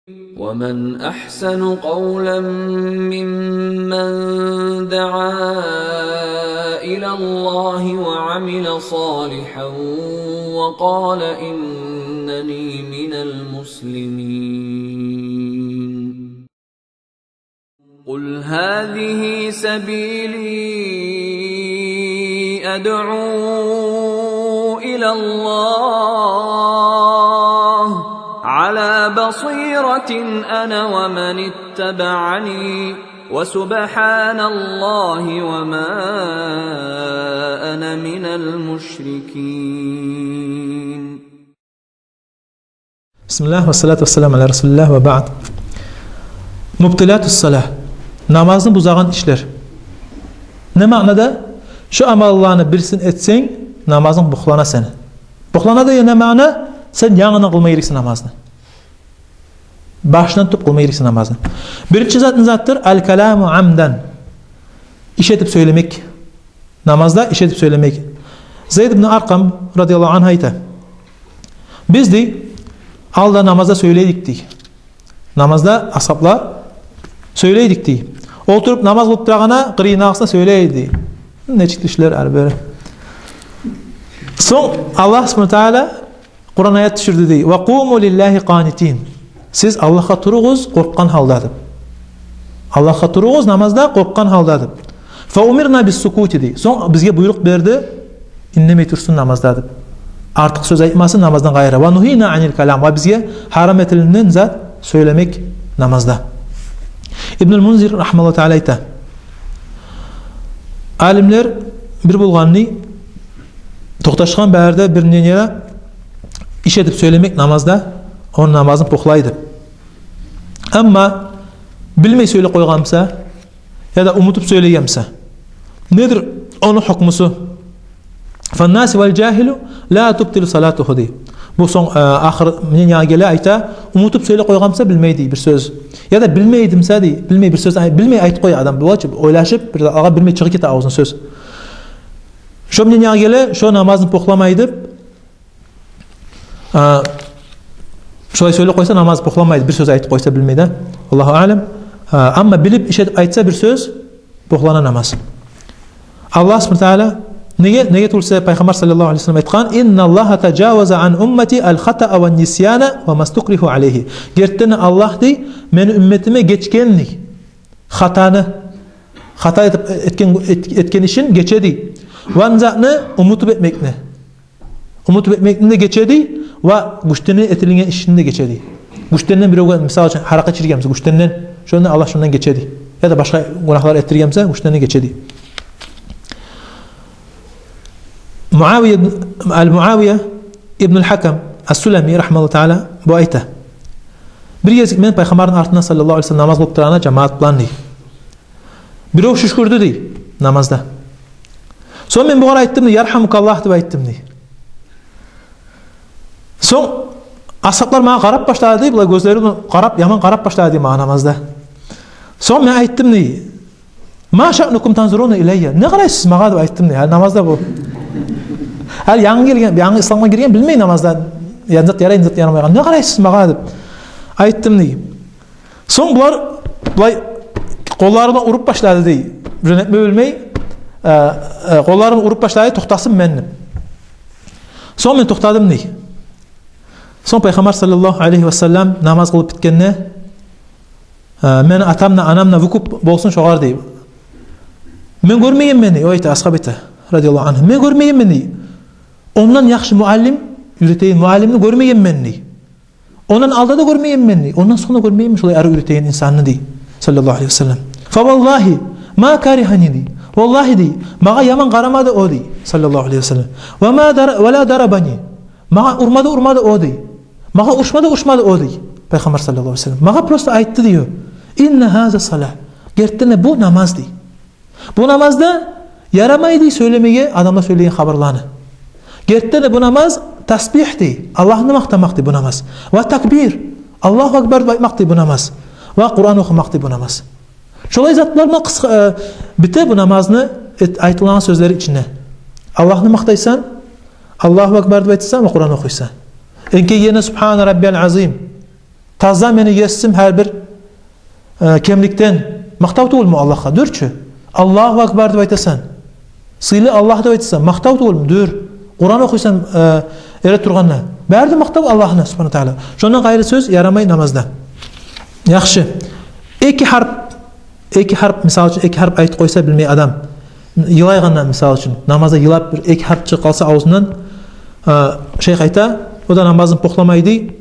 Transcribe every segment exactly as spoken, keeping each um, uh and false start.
ومن أحسن قولا ممن دعا إلى الله وعمل صالحا وقال إنني من المسلمين. قل هذه سبيلي أدعو إلى الله على بصيرة أنا ومن اتبعني وسبحان الله وما أنا من المشركين. بسم الله والصلاة والسلام على رسول الله وبعد. مبطلات الصلاة. Намазны бузагъан ишлер. Не маънада? Шо амалланы бирисин этсенг, намазынг бокълана сени. Бокълана деген не маъна? Сен янгыдан къылма герексен намазны. Башындан тутуп къылма герексен намазны. Биринчи зат не затдыр? الكلام عمدا. Иш этип сёйлемек. Намазда иш этип сёйлемек. Зейд ибн Аркъам радияллагьу аньгьу айта: «Биз, — дей, — алда намазда сёйлей эдик, — дей. — Намазда асгьаплар сёйлей эдик, — дей. — Олтуруп намаз къылып турагъанда къырыйындагъысына сёйлей эди, — дей. — Нечик ишлер ары-бери». Сонг Аллагь субгьанагьу ва тааля Къуран аят тюшюрдю, дей: «وقوموا لله قانتين». Сиз Аллагьгъа туругъуз къоркъгъан гьалда деп. Аллагьгъа туругъуз намазда къоркъгъан гьалда деп. «فأمرنا بالسكوت», — дей. Сонг бизге буйрукъ берди, индемей турсун намазда деп. Артыкъ сёз айтмасын намаздан къайры. «ونهينا عن الكلام», ва бизге гьарам этилинген зат сёйлемек намазда. Ибнул Мунзир рагьимагьуллагьу тааля айта: алимлер бир болгъанны, токъташгъан бары да бир мнениеде, иш этип сёйлемек намазда ону намазын бокълай деп. Амма билмей сёйлеп къойгъан буса, яда унутуп сёйлеген буса, недир ону гьукмусу? «فالناسي والجاهل لا تبطل صلاته», — дей. Бу сонг, э, ахыр мнениеге геле, айта, унутуп сёйлеп къойгъан буса, билмей, дей, бир сёз. Яда билмей эди буса, дей, билмей бир сёз, ай-, билмей айтып къоя адам, булай чы, ойлашып, бир затлагъа билмей чыгъып гете авзундан сёз. Шо мнениеге геле, шо намазын бокъламай деп, а, шолай сёйлеп къойса, намаз бокъламайды, бир сёз айтып къойса билмей де. Аллагьу аълам. А, амма билип, иш этип айтса бир сёз, бокълана намаз. Аллагь субгьанагьу ва тааля неге, неге тюгюлсе Пайхаммар саллаллагьу алайгьи ва саллам айтгъан: «إن الله تجاوز عن أمتي الخطأ والنسيان وما استكرهوا عليه». Гертиден Аллагь, дей, мени умматыма гечген, дей, хатаны, хата этип, этген, эт-, этген ишин гече, дей. Ва затны, унутуп этмекни. Унутуп этмекни де гече, дей, ва гючден этилинген ишни де гече, дей. Гючден биревге, мисал учун, гьаракъы ичирген буса, гючден, шону Аллагь шондан гече, дей. Яда башгъа гюнагьлар этдирген буса, гючден гече, дей. Муавия ибн, ал-Муавия ибн ал-Гьакам ас-Сулами рагьимагьуллагьу тааля бу айта: «Бир гезик мен Пайхаммарны артында саллаллагьу алайгьи ва саллам намаз къылып турагъанда жамаат булан, — дей. — Бирев шюшкюрдю, — дей, — намазда. Сонг мен бугъар айтдым, — дей, — «Яргьамукаллагь» деп айтдым, — дей. — Сонг асгьаплар магъа къарап башлады, — дей, — булай гёзлери булан къарап, яман къарап башлады, — дей, — магъа намазда. Сонг мен айтдым, — дей, — «ما شأنكم تنظرون إلي؟ Не къарайсыз магъа?» — деп айтдым, — дей. — Гьали намазда бу. Гьали янгы гелген, янгы исламгъа гирген, билмей намазда не зат ярай, не зат ярамайгъан. «Не къарайсыз магъа?» — деп айтдым, — дей. — Сонг булар булай къолларына уруп башлады, — дей. — Бир не этме билмей, э, э, къолларына уруп башлады, токътасын мен деп. Сонг мен токътадым, — дей. — Сонг Пайхаммар саллаллагьу алайгьи ва саллам намаз къылып битгенде, э, мени атам да, анам да вукуп болсун шогъар, — дей. — Мен гёрмегенмен, — дей, о айта, асгьап айта, радияллагьу аньгьу. — Мен гёрмегенмен, — дей, — ондан яхшы муаллим, уьйретеген муаллимни гёрмегенмен, — дей. — Ондан алда да гёрмегенмен, — дей. — Ондан сонг да гёрмегенмен шолай арив уьйретеген инсанны», — дей, саллаллагьу алайгьи ва саллам. «فوالله ما كرهني», — дей. — Валлагьи, — дей, — магъа яман къарамады о, — дей, саллаллагьу алайгьи ва саллам. «وما ضر-, ولا ضربني». Магъа урма да урмады о, — дей. — Магъа урушма да урушмады о, — дей, Пайхаммар саллаллагьу алайгьи ва саллам. Магъа просто айтды, — дей, — о: «إن هذا صلاة». Гертиден де бу намаз, — дей. — Бу намазда ярамай, — дей, — сёйлемеге адамлар сёйлеген хабарланы. Гертиден де бу намаз тасбигь, — дей, — Аллагьны макътамакъ, — дей, — бу намаз. Ва такбир, Аллагьу акбар деп айтмакъ, — дей, — бу намаз. Ва Къуран охумакъ, — дей, — бу намаз». Шолай затлар булан къысгъа, э, бите бу намазны эт-, айтылагъан сёзлери ичинде. Аллагьны макътайсан, Аллагьу акбар деп айтасан ва Къуран охуйсан. Энкейгенде «Субгьана раббиял азим». Таза мени Есим гьар бир, э, кемликден. Макътав тюгюлмю Аллагьгъа? Дюр чю. «Аллагьу акбар» деп айтасан. Сыйлы Аллагь деп айтасан. Макътав тюгюлмю? Дюр. Къуран охуйсан, э, эретургъанда. Бары да макътав Аллагьны, субгьанагьу ва таала. Шондан къайры сёз ярамай намазда. Яхшы. Эки гьарп, эки гьарп, мисал учун, эки гьарп айтып къойса билмей адам, йылайгъанда, мисал учун, намазда йылап бир эки гьарп чыгъып къалса авзундан, э, шайх айта, о да намазын пухламай дей.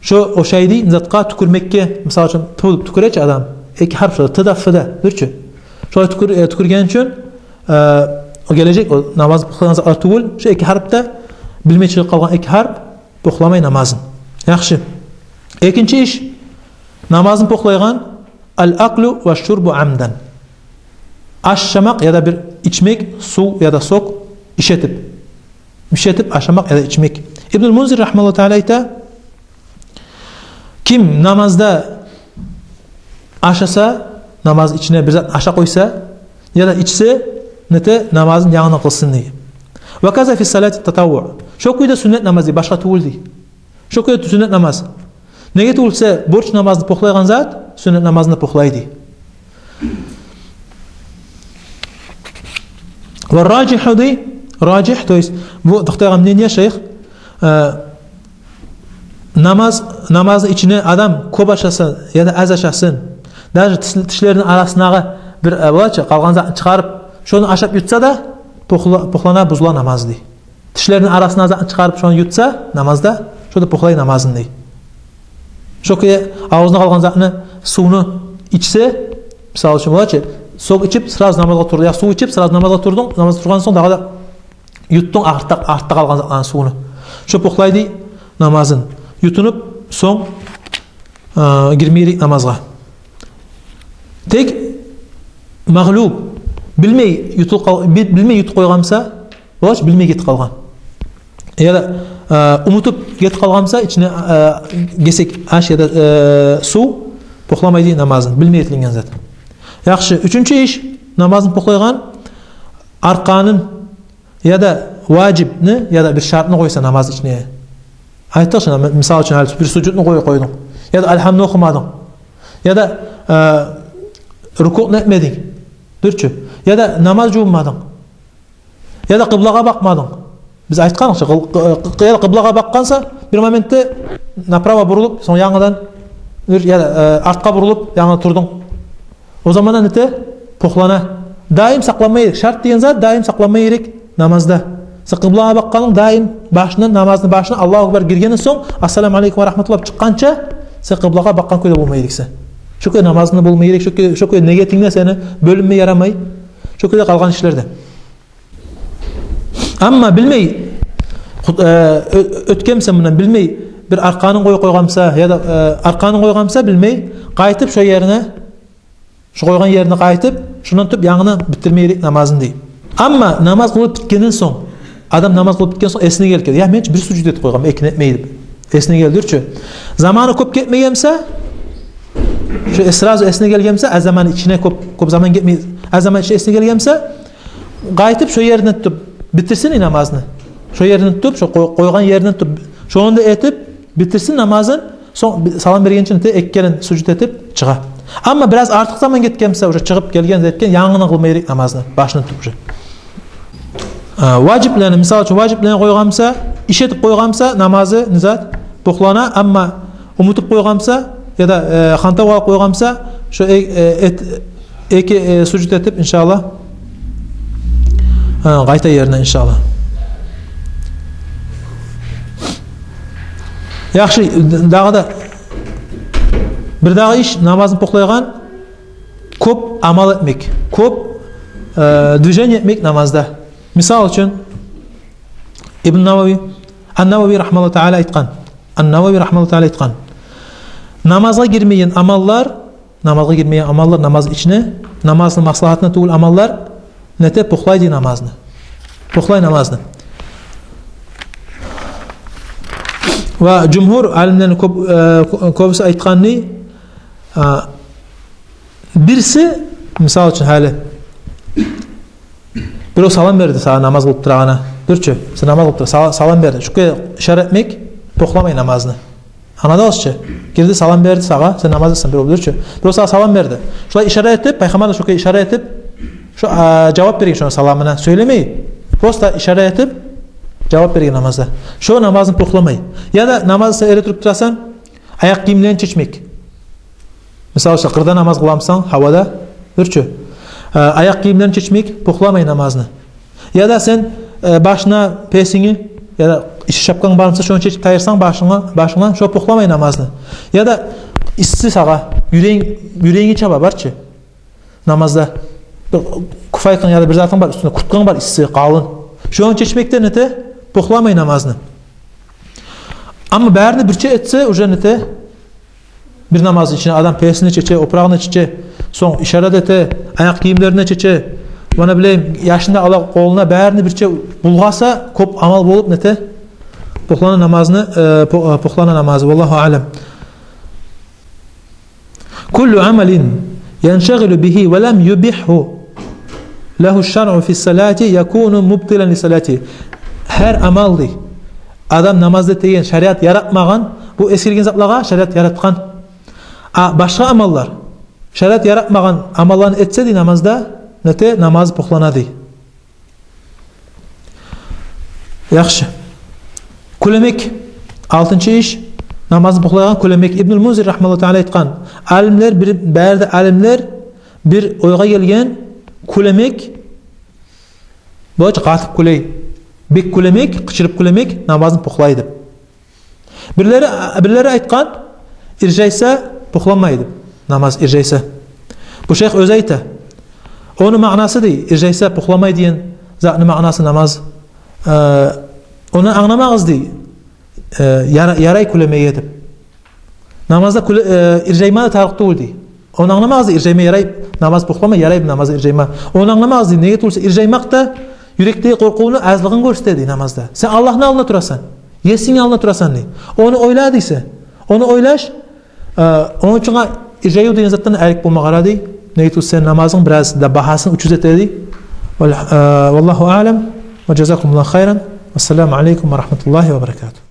Шо ошай дей затгъа, тюкюрмекге, мисал учун, тю-, тюкюре чи адам. Эки гьарп шо, т да, ф да, дюр чю. Шолай тюкюр-, э, тюкюрген учун, э, о гележек, о намазны пухлагъан затлар тюгюл, шо эки гьарп да, билмей чыгъып къалгъан эки гьарп, пухламай намазын. Яхшы. Экинчи иш, намазын пухлайгъан, ал-аклу ва шурбу амдан. Ашамакъ яда бир ичмек, сув яда сок, иш этип. Иш этип ашамакъ яда ичмек. Ибнул Мунзир, рагьмагьуллагьу таала, айта: ким намазда ашаса, намаз ичине бир зат ашап къойса, яда ичсе, нете, намазын янгыдан къылсын дей. Ва каза фи салати татавву. Шо кюйде сюннет намаз дей, башгъа тюгюл дей. Шо кюйде сюннет намаз. Неге тюгюл буса, борч намазны пухлайгъан зат сюннет намазны пухлай дей. Ва ражигьу дей, ражигь, то есть, бу токътайгъан мнение шайх, э, намаз, намазны ичине адам кёп ашасын яда аз ашасын, даже тиш-, тишлерини арасындагъы бир, э, бола чы, къалгъан затны чыгъарып, шону ашап ютса да, пухла-, пухлана, бузула намаз дей. Тишлерини арасына затны чыгъарып, шону ютса намазда, шо да пухлай намазын дей. Шо кюйде авзуна къалгъан затны, сувну ичсе, мисал учун, бола чы, сок ичип, сразу намазгъа турду, я сув ичип, сразу намазгъа турдунг, намазгъа тургъан сонг дагъы да ютдунг артда, артда къалгъан затланы, сувну. Шо пухлай дей намазын. Ютунуп сонг, э, гирмей герек намазгъа. Тек магълуб, билмей ютуп къал-, би-, билмей ютуп къойгъан буса, бола чы, билмей гетип къалгъан. Яда, э, унутуп гетип къалгъан буса, ичине, э, гесек аш яда, э, сув, пухламай дей намазын, билмей этилинген зат. Яхшы, уьчюнчю иш, намазын пухлайгъан, арканын яда важибни, яда бир шартны къойса намаз ичине. Айтдыкъ чы, мисал учун, гьали бир сужудну къоюп къойдунг. Яда альгьамны охумадынг. Яда, э, рукуъну этмединг. Дюр чю. Яда намаз жувунмадынг. Яда къыблагъа бакъмадынг. Биз айтгъаныкъ чы, къы-, къы-, къы-, яда къыблагъа бакъгъанса, бир моментде направо бурулуп, сонг янгыдан, яда, э, артгъа бурулуп, янгыдан турдунг. О заманда нете? Пухлана. Даим сакъланма герек. Шарт деген зат даим сакъланма герек намазда. Сен къыблагъа бакъгъанынг даим башындан, намазны башына, Аллагьу акбар гиргенден сонг, ассаламу алейкум ва рагьматуллагь деп чыкъгъанча, сен къыблагъа бакъгъан кюйде болма герексен. Шо кюйде намазынг да болма герек, шо кюйде, шо кюйде негетинг де сени бёлюнме ярамай. Шо кюйде къалгъан ишлер де. Амма билмей, ху-, э, о-, оьтген буса мундан, билмей, бир арканын къоюп къойгъан буса, яда, э, арканын къойгъан буса билмей, къайтып шо ерине, шо къойгъан ерине къайтып, шондан тутуп янгыдан битдирме герек намазын дей. Амма намаз къылып битгенден сонг, адам намаз къылып битген сонг эсине гелип геле: «Я, мен чи бир сужуд этип къойгъанман, экини этмей», — деп. Эсине гелди, дюр чю. Заманы кёп гетмеген буса, шо сразу эсине гелген буса, аз заман ичине, кёп, кёп заман гетмей, аз заман ичине эсине гелген буса, къайтып шо еринден тутуп битирсин намазны. Шо еринден тутуп, шо къой-, къойгъан еринден тутуп, шону да этип битирсин намазын, сонг би-, салам бергенче нете, эки керен сужуд этип чыгъа. Амма бираз артыкъ заман гетген буса, уже чыгъып гелген, этген, янгыдан къылма герек намазны, башындан тутуп уже. А, важиблени, мисал учун, важиблени къойгъан буса, иш этип къойгъан буса, намазы, не зат, пухлана, амма унутуп къойгъан буса, яда, э, хантав къалып къойгъан буса, шо э-, э-, эт-, эки, э, сужуд этип, иншаллагь, э, къайта ерине, иншаллагь. Яхшы, дагъы да, бир дагъы иш, намазын пухлайгъан, кёп амал этмек, кёп, э, движение этмек намазда. Мисал учун, Ибн Навави, Ан-Навави рагьмагьуллагьу таала айтгъан, Ан-Навави рагьмагьуллагьу таала айтгъан: намазгъа гирмейген амаллар, намазгъа гирмейген амаллар, намаз ичине, намазны маслагьатына тюгюл амаллар, нете, пухлай дей намазны. Пухлай намазны. Ва жумгьур алимлени кёп-, э, кё-, кёбюсю айтгъанны, а, бириси, мисал учун, гьали бирев салам берди сагъа намаз къылып турагъанда. Дюр чю, сен намаз къылып тура, сала-, салам берди. Шо кюйде ишара этмек пухламай намазны. Англадыгъызчы? Гирди, салам берди сагъа, сен намаздасан, бир болду чу. Биров сагъа салам берди. Шолай ишара этип, Пайхаммар да шолай ишара этип, шо, а, жавап берген шону саламына. Сёйлемей, просто ишара этип жавап берген намазда. Шо намазны пухламай. Яда намазны сен эретуруп турасан, аякъ гийимлерин чечмек. Мисал учун, къырда намаз къыламысан, гьавада, дюр чю. Э, аякъ гийимлерин чечмек пухламай намазны. Яда сен, э, башына песингни, яда ичи шапканг бармыса, шону чечип тайдырсанг башынга, башынгдан, шо пухламай намазны. Яда исси сагъа, юрегинг, юрегинги чаба, бар чы. Намазда бир куфайканг яда бир затынг бар, уьстюнде куртканг бар, исси, къалын. Шону чечмек де нете, пухламай намазны. Амма барын да бирче этсе, уже нете, бир намазны ичинде адам песин чече, опурагъын чече, сонг ишара да эте, аякъ гийимлерин чече, муна билейим, яшын да ала къолуна, барын да бирче булгъаса, кёп амал болуп нете, пухлана намазны, э, пу-, э, пухлана намазы. Валлагьу аълам. كل عمل ينشغل به ولم يبحه له الشرع في الصلاة يكون مبطلا لصلاته. Гьар амал, дей, адам намазда этеген, шариат яратмагъан, бу эсгерген затлагъа шариат яратгъан. А башгъа амаллар, шариат яратмагъан амалланы этсе, дей, намазда, нете, намаз пухлана, дей. Яхшы. Кюлемек. Алтынчы иш, намазны пухлайгъан кюлемек. Ибнул Мунзир рагьимагьуллагьу таала айтгъан, алимлер бир, бары да алимлер бир ойгъа гелген: кюлемек, боч къатып кюлей, бек кюлемек, къычырып кюлемек намазны пухлай деп. Бирлери, бирлери айтгъан, иржайса пухламай деп, намаз иржайса. Бу шайых оьзю айта, ону маънасы, дей, иржайса пухламай деген затны маънасы намаз, э, ону англамагъыз, дей, э, яра-, ярай кюлемеге деп. Намазда кюле-, э, иржайма да тарыкъ тюгюл, дей. Ону англамагъыз, дей, иржайма ярай, намаз пухлама ярай, намазда иржайма. Ону англамагъыз, дей, неге тюгюлсе иржаймакъ да юрекдеги къоркъувну азлыгъын гёрсете, дей, намазда. Сен Аллагьны алдында турасан, Есингни алдында турасан, дей. Ону ойла, дейсе. Ону ойлаш, э, ону учун иржайыв деген затдан айрыкъ болма къара, дей. Неге тюгюлсе сени намазынгны бираз да багьасын учуз эте, дей. Вал-, э, валлагьу аълам. Ва жазакумуллагьу хайран. Вассаламу алейкум ва рагьматуллагьи ва баракатугь.